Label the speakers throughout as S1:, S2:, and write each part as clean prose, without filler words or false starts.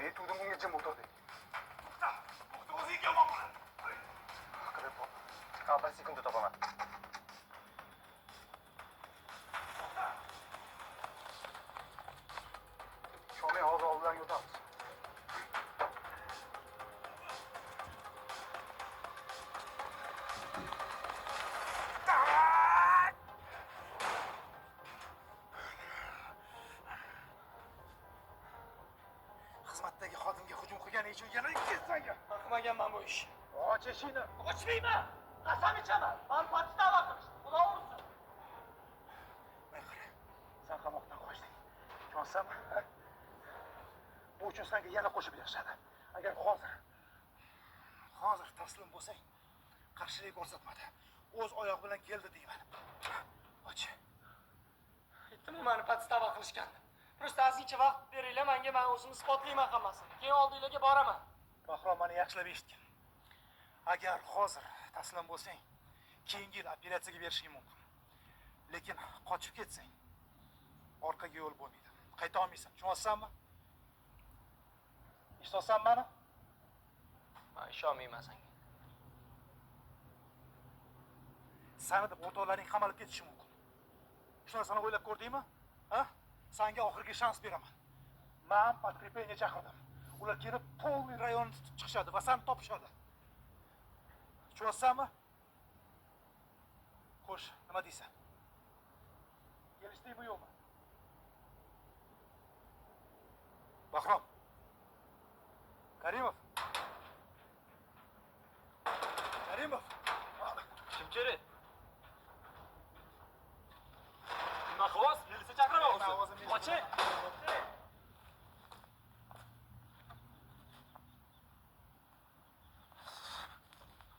S1: Aytuvdim unga jim o'tir deb.
S2: To'xta, to'xta, o'zingga yomon bo'ladi.
S1: Qidirib top.
S3: Ha, bir sekundda topaman.
S1: Shomiy hozir oldidan o'tamiz. Xizmatdagi xodimga hujum qilgani uchun yana ikki sanga.
S4: Man qilmaganman bu ishni.
S1: Och eshikni.
S4: Ochmayman. Qasam ichaman. Man podstava qilishdi. Xudo ursin.
S1: Mana qara. Sen qamoqdan qochding. Tushunsanmi? Ha? Bu uchun senga yana qo'shib berishadi. Agar hozir taslim bo'lsang, qarshilik ko'rsatmadi. O'z oyog'i bilan keldi deyman. Och.
S4: Aytdim-ku mani podstava qilishganini. Просто ozgincha vaqt beringlar menga, men o'zim isbotlayman hammasini. Keyin oldinglarga boraman.
S1: Bahrom, mani yaxshilab eshitgin. Agar hozir taslim bo'lsang, keyingi yil apellyatsiyaga berishing mumkin. Lekin qochib ketsang, orqaga yo'l bo'lmaydi. Qayta olmaysan. Tushunyapsanmi? Eshityapsanmi mani?
S4: Men ishonmayman senga.
S1: Sani deb o'rtoqlaring qamalib ketishi mumkin. Shu narsani o'ylab ko'rdingmi? Ha? Sanga oxirgi shans beraman. Men подкрепление chaqirdim. Ular kelib полный rayonni tutib chiqishadi va seni topishadi. Tushunyapsanmi? Xo'sh, nima deysan? Kelishdingmi yo'qmi? Bahrom. Karimov. Karimov.
S2: Kim kerak? Nima qilyapsiz? Militsiya chaqiraman o'zi. Qoching.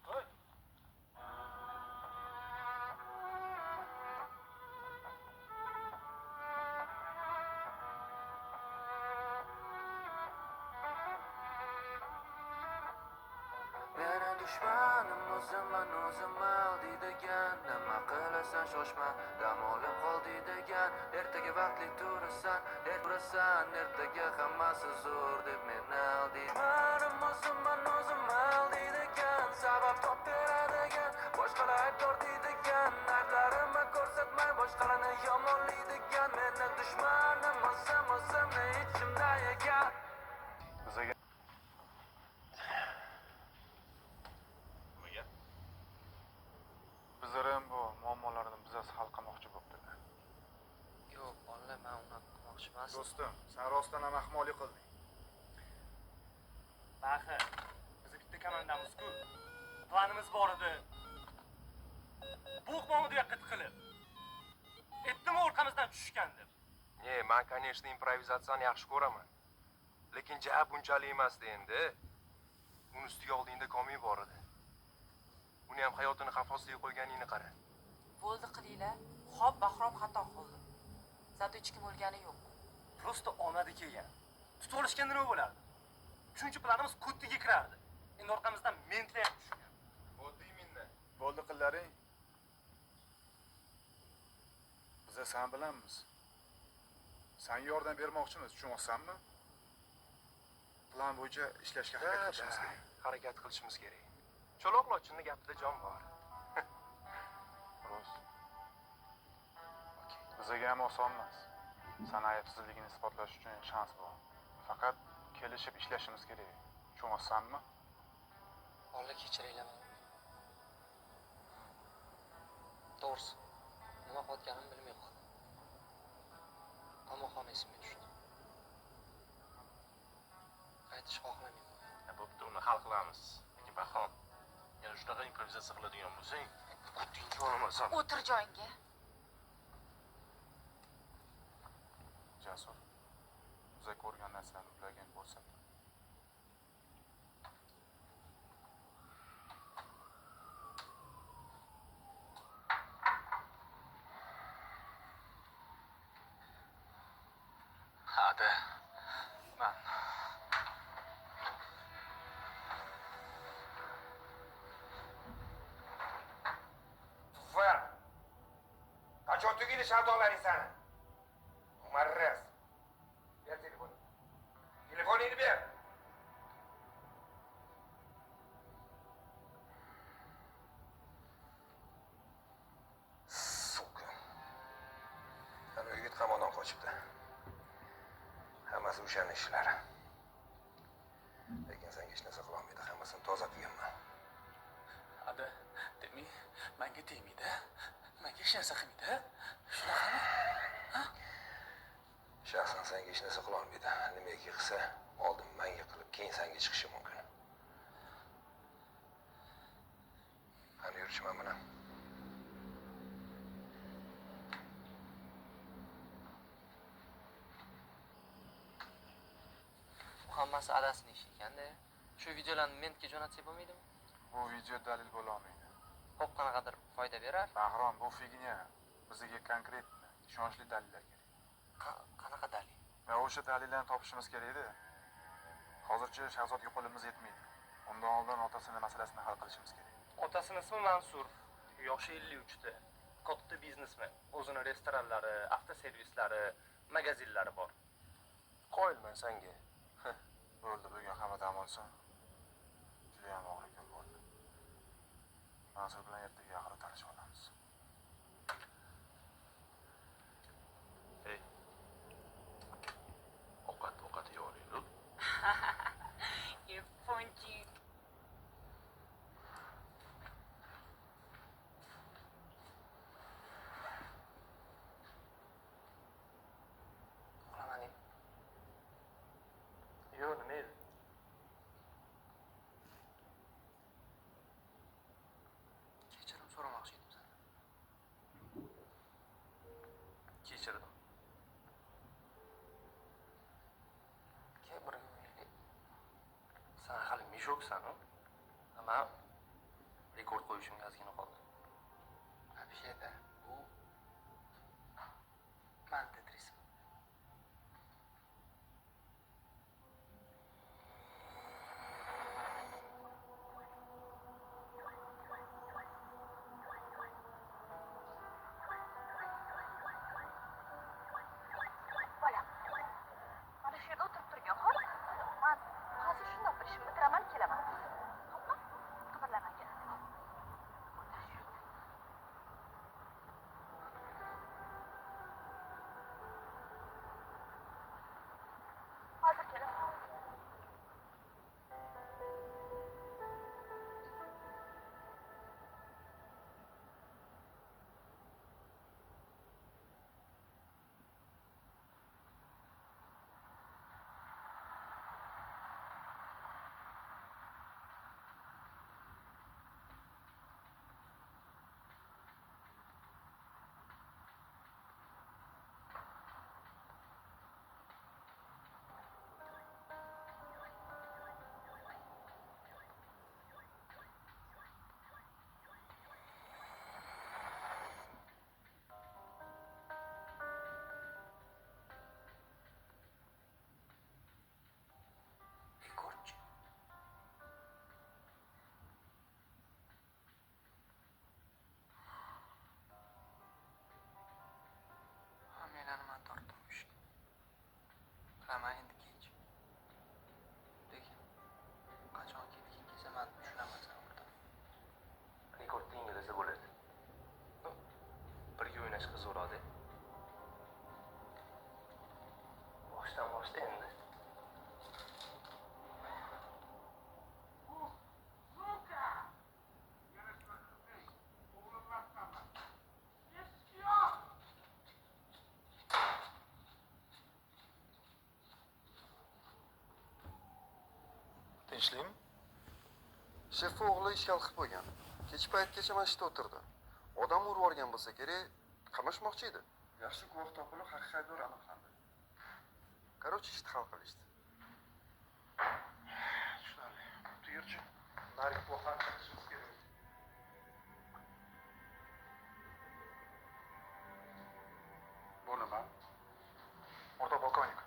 S2: Voy.
S5: Meni dushmanim o'zimman, o'zim aldiydigan. Nima qilasan, shoshma, dam olib qol deydigan. Ertaga vaqtli turasan, turasan, ertaga hammasi zo'r deb meni aldiydi. Dushmanim o'zimman, o'zim aldiydigan. Sabab top beradigan, boshqalar aybdor deydigan. Ayblarimni ko'rsatmay, boshqalarni yomonlaydigan. Meni dushmanim o'zim, o'zimni ichimda yegan.
S1: Bizaga
S2: Nimaga?
S1: bizlar ham bu muammolarni bizasi hal qilmoqchi bo'libdi.
S6: Yo'q, bolalar, men unaqa qilmoqchi emasdim.
S1: Do'stim, sen rostdan ham ahmoqlik qilding.
S4: Baxi, biz bitta komandamiz-ku. Planimiz bor edi. Bo'qmadi u yoqqa tiqilib. Aytdim orqamizdan tushishgan deb.
S3: Не, man, конечно, improvizatsiyani yaxshi ko'raman. Lekin ja bunchalik emasdi endi. Uni ustiga oldingda Komi bor edi. Uni ham hayotini xavf ostiga qo'yganingni qara.
S7: Bo'ldi qilinglar. Xo'p, Bahrom xato qildi. Зато hech kim o'lgani yo'q.
S4: Просто omadi kelgan. Tutib olishganda nima bo'lardi? Shuncha planimiz kuttiga kirardi. Endi orqamizdan mentlar ham tushgan.
S3: Bo'ldi именно.
S1: Bo'ldi qillaring. Biza sen bilanmiz. Sen yordam bermoqchimiz, tushunyapsanmi? Plan bo'yicha ishlashga harakat qilishimiz kerak.
S3: Harakat qilishimiz kerak. Cho'loq lochinni gapida jon bor.
S1: Rost. Bizaga ham oson emas. San aybsizligini isbotlash uchun shans bor. Faqat kelishib ishlashimiz kerak. Tushunyapsanmi?
S6: Bolalar, kechiringlar meni. To'g'risi, nima qilayotganimni bilmay qoldim. Qamoqxona esimga tushdi. Qaytishni xohlamayman.
S2: Bo'pti, uni hal qilamiz. Lekin Bahrom, yana shunaqa improvizatsiya qiladigan bo'lsang, quttingga olaman.
S7: O'tir joyingga.
S1: Jasur, biza ko'rgan narsalarni ularga ham ko'rsat.
S4: Hadi. Man.
S8: Tufar. Qachon tugaydi savdolaring sani? Umarras. Ber telefoningni. Telefoningni ber. Hammasi o'shani ishlari. Lekin senga hech narsa qila olmaydi, hammasini toza qilganman.
S9: Ada, demak, menga tegmaydi. Menga hech narsa qilmaydi. Shunaqami? Ha?
S8: Shaxsan senga hech narsa qila olmaydi. Nimaki qilsa, oldin menga qilib, keyin senga chiqishi mumkin. Qani yurchi men bilan.
S6: Hammasi adasini ishi ekanda. Shu videolarni mentga jo'natsak bo'lmaydimi?
S1: Bu video dalil bo'la olmaydi.
S6: Xo'p, qanaqadir foyda berar.
S1: Bahrom, bu figня. Bizga konkretni, ishonchli dalillar kerak.
S6: Qanaqa dalil?
S1: Va o'sha dalillarni topishimiz kerak edi. Hozircha Shahzodga qo'limiz yetmaydi. Undan oldin otasini masalasini hal qilishimiz kerak.
S4: Otasini ismi Mansur, yoshi 53 da. Katta biznesmen. O'zini restoranlari, avtoservislari, magazinlari bor.
S3: Qoyilman senga.
S1: Bo'ldi, bugun hamma dam olsin. Juda ham og'ir kun bo'ldi. Mansur bilan ertaga oxiri tanishib olamiz.
S2: Ey. Ovqat yeyolaylik.
S7: Yaponchik.
S6: Uxlamading?
S4: Yo'q, nima edi?
S6: Kechirim so'ramoqchi edim sendan.
S4: Kechirdim.
S6: Kel birga o'ynaylik.
S4: Sen hali mishoksan-u. Man rekord qo'yishimga ozgina qoldi.
S6: Вообще-то bu man Tetrisim.
S10: Bolam, mana shu yerda o'tirib turgin, xo'p? Man hozir shundoq bir ishimni bitiraman, kelaman. Xo'pmi? Qimirlamagin. O'tir shu yerda. Hozir kelaman.
S6: Rekordchi. Hammanglarni man tortdim bu ishga. Bilaman endi kech. Lekin qachon ketging kelsa man tushunaman seni o'rtoq.
S4: Rekordni yangilasa bo'ladi. Ну, birga o'ynash qiziqroq-da. Boshdan boshla endi.
S1: Tinchlikmi?
S3: Shef o'g'li ishga qilib qo'ygan. Kech paytgacha mana shu yerda o'tirdi. Odam urib yuborgan bo'lsa kerak, qamashmoqchi edi.
S11: Yaxshi guvoh topilib, haqiqiy aybdor aniqlandi.
S3: Короче, ishni hal qilishdi.
S1: Tushunarli. Yurchi. Narigi guvohlarni chaqirishimiz kerak.
S11: Bu nima?
S1: O'rtoq polkovnik.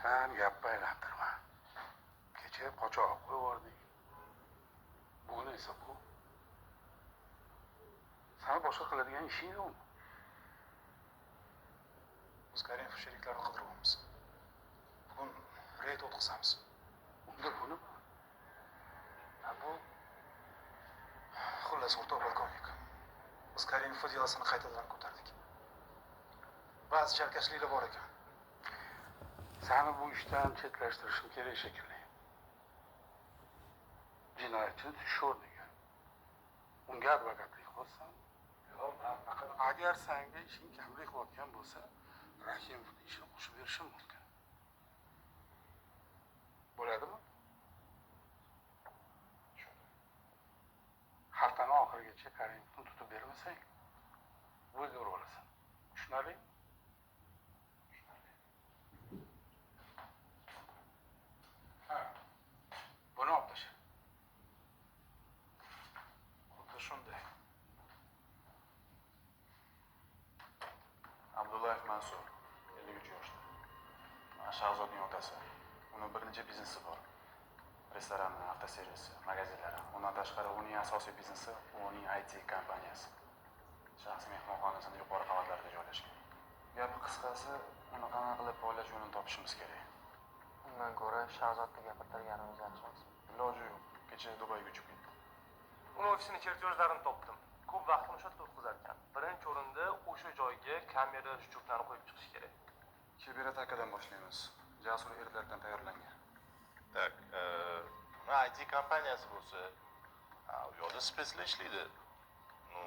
S11: Sen gapni aylantirma. Kecha qochoq qo'yib yubordik. Bugun esa bu. Sani boshqa qiladigan ishing yo'qmi?
S1: Biz Karimov sheriklarini qidiryapmiz. Bugun reyd o'tkazamiz.
S11: Unda bu nima?
S1: Ha, bu xullas o'rtoq polkovnik. Biz Karimov delasini qaytadan ko'tardik. Ba'zi chalkashliklar bor ekan.
S11: Seni bu ishdan chetlashtirishim kerak shekilli. Jinoyatchini tutish o'rniga unga advokatlik qilsam, agar senga ishing kamlik qilayotgan bo'lsa, Rahimovni ishini qo'shib berishim mumkin. Bo'ladimi? Haftani oxirigacha Karimovni tutib bermasang, выговор olasan. Tushunarlimi? Ha. Buni olib tashla.
S1: Xuddi shunday. Abdullayev Mansur, 53 yoshda. Shahzodning otasi. Uni bir necha biznesi bor. Restorani, avtoservisi, magazinlari. Undan tashqari uning asosiy biznesi uning IT kompaniyasi. Shaxsiy mehmonxonasini yuqori qavatlarda joylashgan. Gap qisqasi, uni qanaqa qilib poylash yo'lini topishimiz kerak.
S6: Undan ko'ra Shahzodni gapirtirganimiz yaxshi.
S1: Iloji yo'q. Kecha Dubayga uchib ketdi.
S3: Uni ofisini chertyojlarini topdim. Ko'p vaqtini o'sha yerda o'tkazar ekan. Birinchi o'rinda o'sha joyga kamera shchuklarni qo'yib chiqish kerak.
S1: Kiberatakadan boshlaymiz. Jasur erlardan tayyorlangan.
S2: Так, uni IT kompaniyasi bo'lsa, u yoqda spetslar ishlaydi. Ну,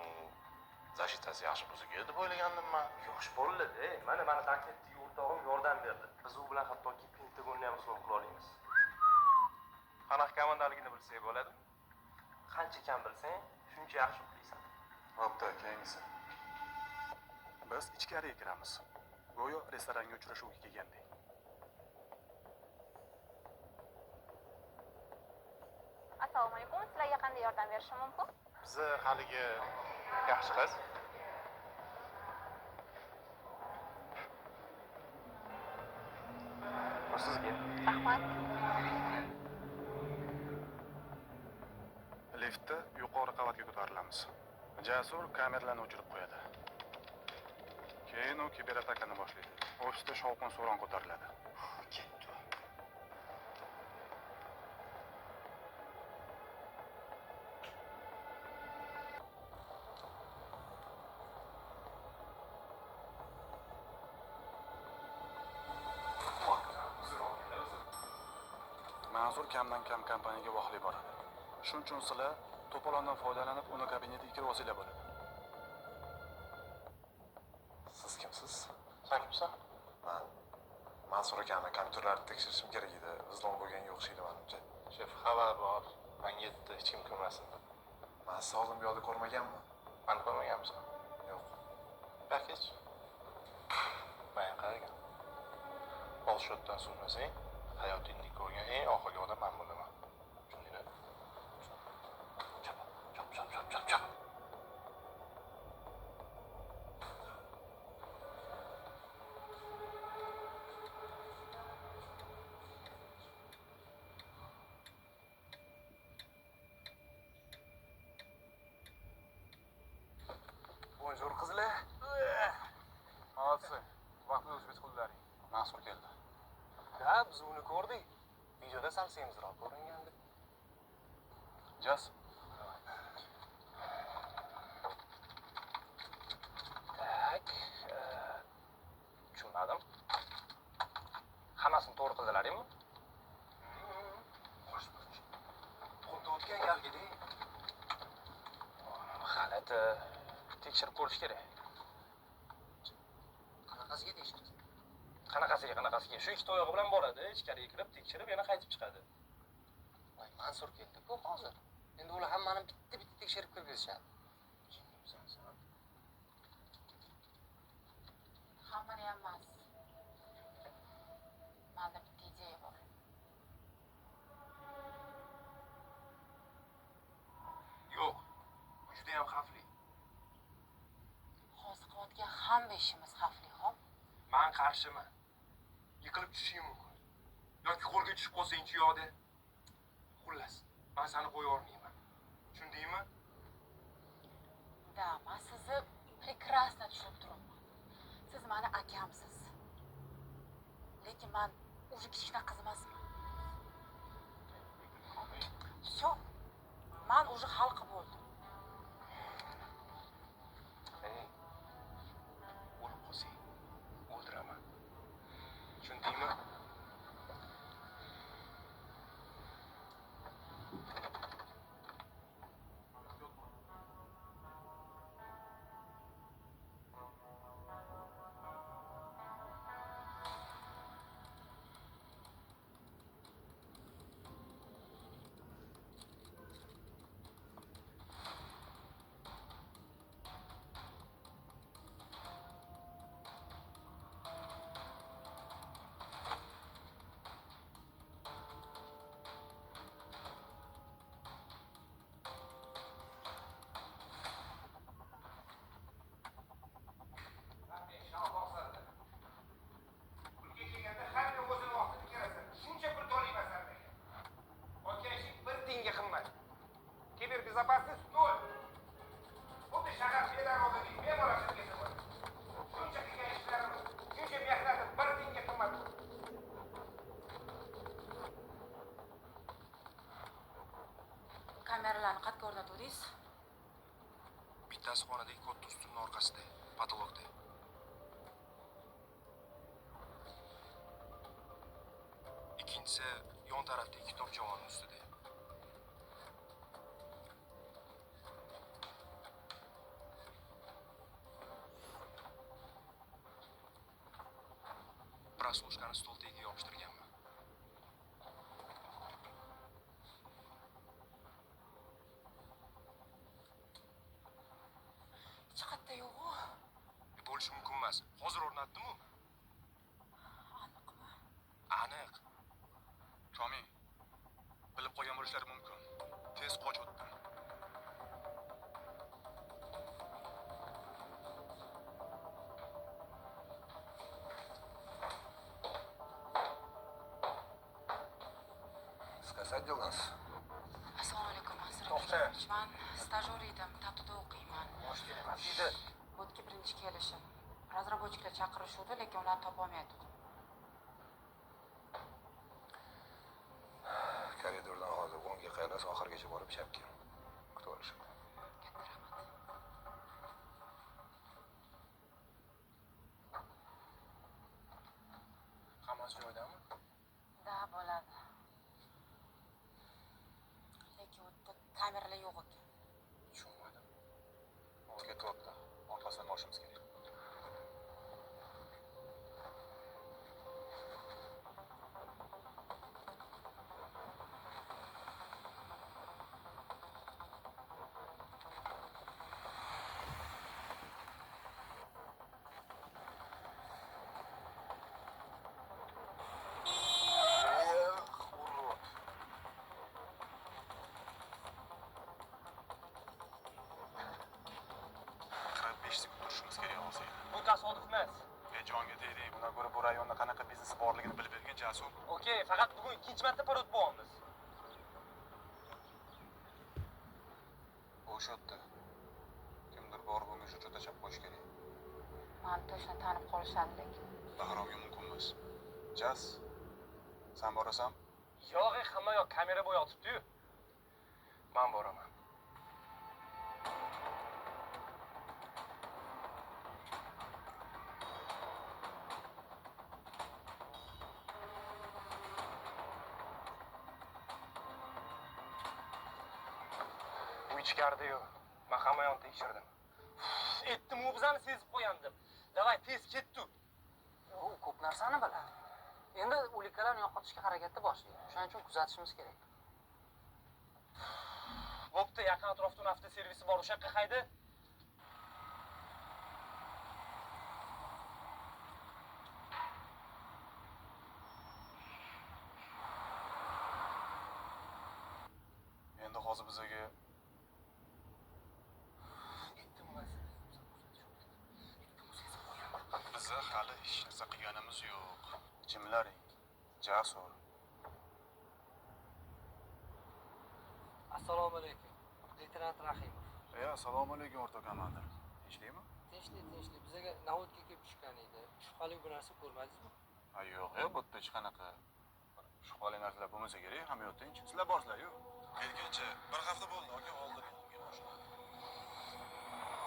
S2: защитasi yaxshi bo'lsa kerak deb o'ylagandim man.
S3: Yosh bolalar-da, mana meni Darknetdagi o'rtog'im yordam berdi. Biz u bilan hattoki Pentagonni ham взлом qila olamiz. Qanaqa komandaligini bilsak bo'ladi. Qancha kam bilsang, shuncha yaxshi uxlaysan.
S1: Bo'pti, keyingisi. Biz ichkariga kiramiz. Go'yo restoranga uchrashuvga kelgandek.
S10: Assalomu alaykum. Sizlarga qanday yordam berishim mumkin?
S2: Bizni haligi yaxshi qiz.
S3: Bu sizga.
S10: Rahmat.
S1: Liftda yuqori qavatga ko'tarilamiz. Jasur kameralarni o'chirib qo'yadi. Keyin u kiberatakani boshlaydi. Ofisda shovqin-suron ko'tariladi.
S3: Ketdi.
S1: Manzur kamdan kam kompaniyaga vaqtli boradi. Shuning uchun sizlar to'polondan foydalanib uni kabinetiga kirib olsanglar bo'ladi.
S12: Siz kimsiz?
S2: Sen kimsan?
S12: Man Mansur akani kompyuterlarni tekshirishim kerak edi. Взлом bo'lganga o'xshaydi menimcha.
S2: Shef, xabar bor. Menga yetdi, hech kim ko'rmasin.
S12: Man sizni oldin bu yoqda ko'rmaganman.
S2: Mani ko'rmaganmisan?
S12: Yo'q.
S2: Bakich. Men qaragan. Olshotdan so'rmasang, hayotingda ko'rgan eng oxirgi odam men bo'laman. Tushundingmi? Chop, chop, chop, chop, chop, chop.
S3: Bonjour qizlar.
S1: Молодцы. Vaqtni o'tkazib qildilaring. Mansur keldi.
S3: Ha, biz uni ko'rdik. Videoda sal semizroq ko'ringandi.
S1: Jas.
S3: Tak, tushunmadim. Hammasini to'g'ri qildilaringmi? Xuddi o'tgan galgidek. G'alati. Tekshirib ko'rish kerak.
S6: Qanaqasiga tekshirasiz?
S3: Qanaqasiga, qanaqasiga? Shu ikkita oyog'i bilan boradi, ichkariga kirib, tekshirib, yana qaytib chiqadi.
S6: Voy, Mansur keldi-ku hozir. Endi ular hammani bitta-bitta tekshirib kirgizishadi.
S3: Jinnimisan sen?
S7: Hammani ham emas. Menda bitta ideya bor.
S3: Yo'q, bu juda ham xavfli.
S7: Hozir qilayotgan hamma ishimiz xavfli, xo'p?
S3: Men qarshiman. Yiqilib tushishing mumkin. Yoki qo'lga tushib qolsang-chi yo'qda. Xullas, men seni qo'ya olmayman. Tushundingmi?
S7: Да, men sizni прекрасно tushunib turibman. Siz meni akamsiz. Lekin men уже kichkina qiz emasman. Всё. Men уже hal qilib bo'ldim.
S3: Ey, o'lib qolsang, o'ldiraman. Tushundingmi?
S7: Kameralarni qayerga o'rnatdingiz?
S3: Bittasi xonadagi katta ustunning orqasida, patologda. Ikkinchisi yon tarafdagi kitob javonining ustida. Прослушкani stol tagiga yopishtirganman.
S7: Hech qayerda yo'q-u.
S3: Bo'lishi mumkin emas. Hozir o'rnatdim-u.
S7: Aniqmi?
S3: Aniq.
S1: Komi, bilib qolgan bo'lishlari mumkin. Tez qoch o'tdim.
S8: Siz отделданsiz?
S7: Assalomu alaykum, Mansur
S9: To'xta.
S7: Man stajyor edim, TATUda o'qiyman.
S9: Bosh kerak deydi.
S7: Bu yerga birinchi kelishim. Разработчикlar chaqirishuvdi, lekin ularni topolmayotgandim.
S8: Koridordan hozir o'ngga qayrilasiz, oxirigacha borib chapga. Kutib olishadi.
S7: Katta rahmat.
S3: Hammasi joyidami?
S7: Да, bo'ladi. Lekin u yerda kameralar yo'q ekan.
S3: Tushunmadim.
S12: Ketyapti. Orqasidan borishimiz kerak.
S1: Urod.
S12: 45 sekund turishimiz kerak olsa edi.
S4: Bu tasodif emas.
S12: E jonga tegdik. Bundan ko'ra bu rayonda qanaqa biznesi borligini bilib bergan Jasur.
S4: Okey, faqat bugun ikkinchi marta parod bo'lyapmiz.
S12: O'sha yerda. Kimdir borib unga shuncha tashlab qo'yish kerak.
S7: Mani точно tanib qolishadi lekin.
S12: Bahromga mumkin emas. Jas, san borasan?
S4: Yo'q, hamma yoq kamera bo'yi yotibdi-yu.
S3: Men boraman. U ichkarida-yu. Men hamma yoqni tekshirdim.
S4: Aytdim, u bizani sezib qo'yan deb. Давай, tez ketdi.
S6: U ko'p narsani biladi. Endi улика larni yo'qotishga harakatni boshlaydi. O'shaning uchun kuzatishimiz kerak.
S4: Bo'pti, yaqin atrofda uni avtoservisi bor, o'sha yoqqa hayda.
S12: Endi hozir bizaga biza hali hech narsa qilganimiz yo'q. Jimlaring. Jasur.
S6: Assalomu alaykum. Leytenant Rahimov.
S12: E, assalomu alaykum o'rtoq komandir. Tinchlikmi?
S6: Tinchlik, tinchlik. Bizaga navodga kelib tushgan edi. Shubhali bir narsa ko'rmadingizmi?
S12: Ha, yo'q, yo'q, bu yerda hech qanaqa shubhali narsalar bo'lmasa kerak, hamma yoq tinch. Sizlar borsizlar-yu.
S2: Kelguncha bir hafta bo'ldi, aka, oldiring unga mashina.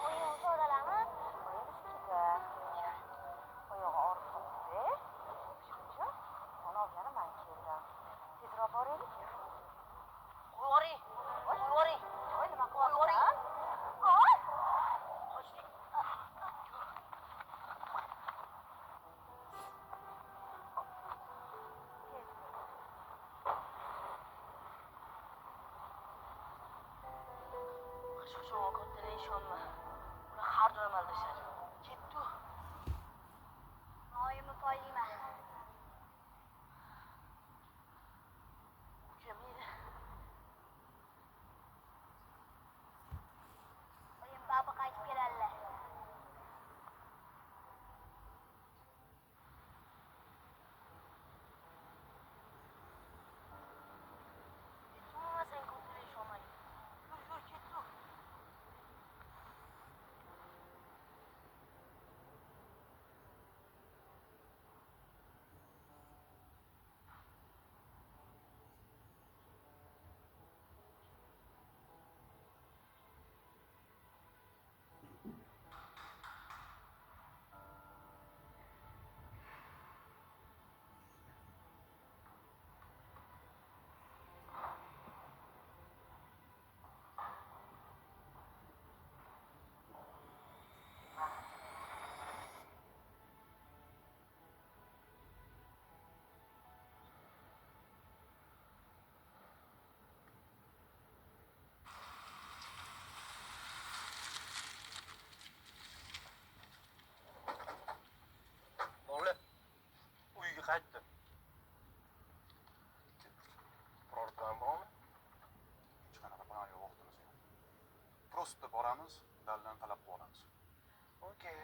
S10: Oyim so'ralami? Oyim biznikida. Oyog'i og'rib qolibdi. Shuning uchun uni olgani man keldim. Tezroq boraylik. Qo'yvoring. Qo'yvoring. Voy, nima qilyapsan? Voy! Qochdik. Hech qachon kattalarga ishonma. Ular har doim aldashadi. Ketdi.
S2: Qaytdi.
S3: Biror plan bormi?
S12: Hech qanaqa plan yo'q, vaqtimiz yo'q. Просто boramiz, dalillarni talab qilib olamiz.
S3: Okey.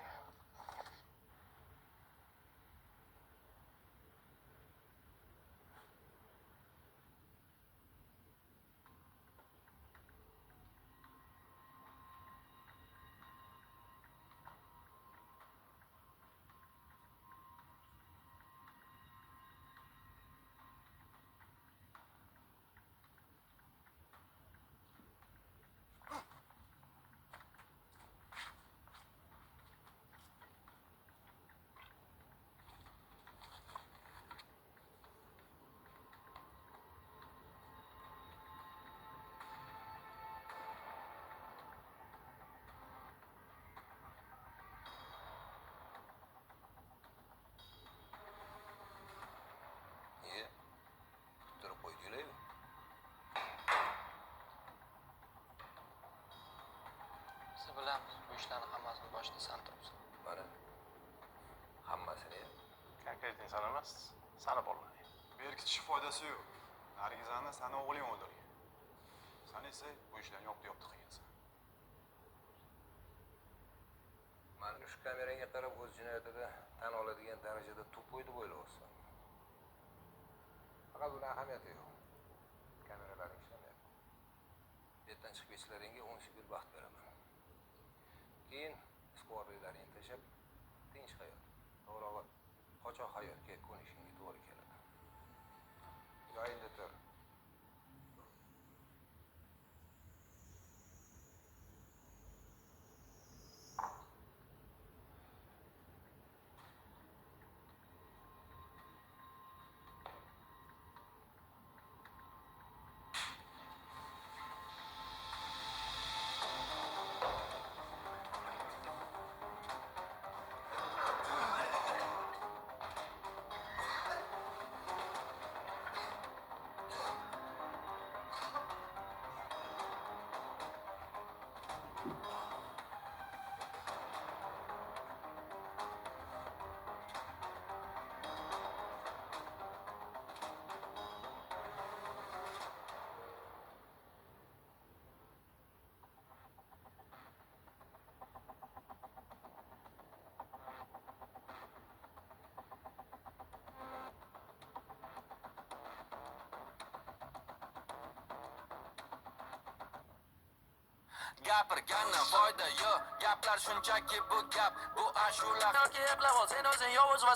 S8: Niye? Turib qo'ydinglar-ku.
S6: Biz bilamiz, bu ishlarni hammasini boshida san turibsan.
S8: Mana hammasini ham.
S2: Konkret inson emas, sani bolalaring.
S12: Berkitish foydasi yo'q. Nargizani sani o'g'ling o'ldirgan. San esa bu ishlarni yopdi-yopdi qilgansan.
S8: Mana shu kamerangga qarab o'z jinoyatida tan oladigan darajada тупой deb o'ylayapsan. Faqat buni ahamiyati yo'q. Kameralaring ishlamayapti. Bu yerdan chiqib ketishlaringga 10 sekund vaqt beraman. Keyin izquvarliklaringni tashlab tinch hayot, to'g'rirog'i qochoq hayotga ko'nishingga to'g'ri keladi. Joyingda tur.
S5: Gapirgandan foyda yo'q, gaplar shunchaki bu gap, bu ashula. Yoki eplab ol, sen o'zing yovuz va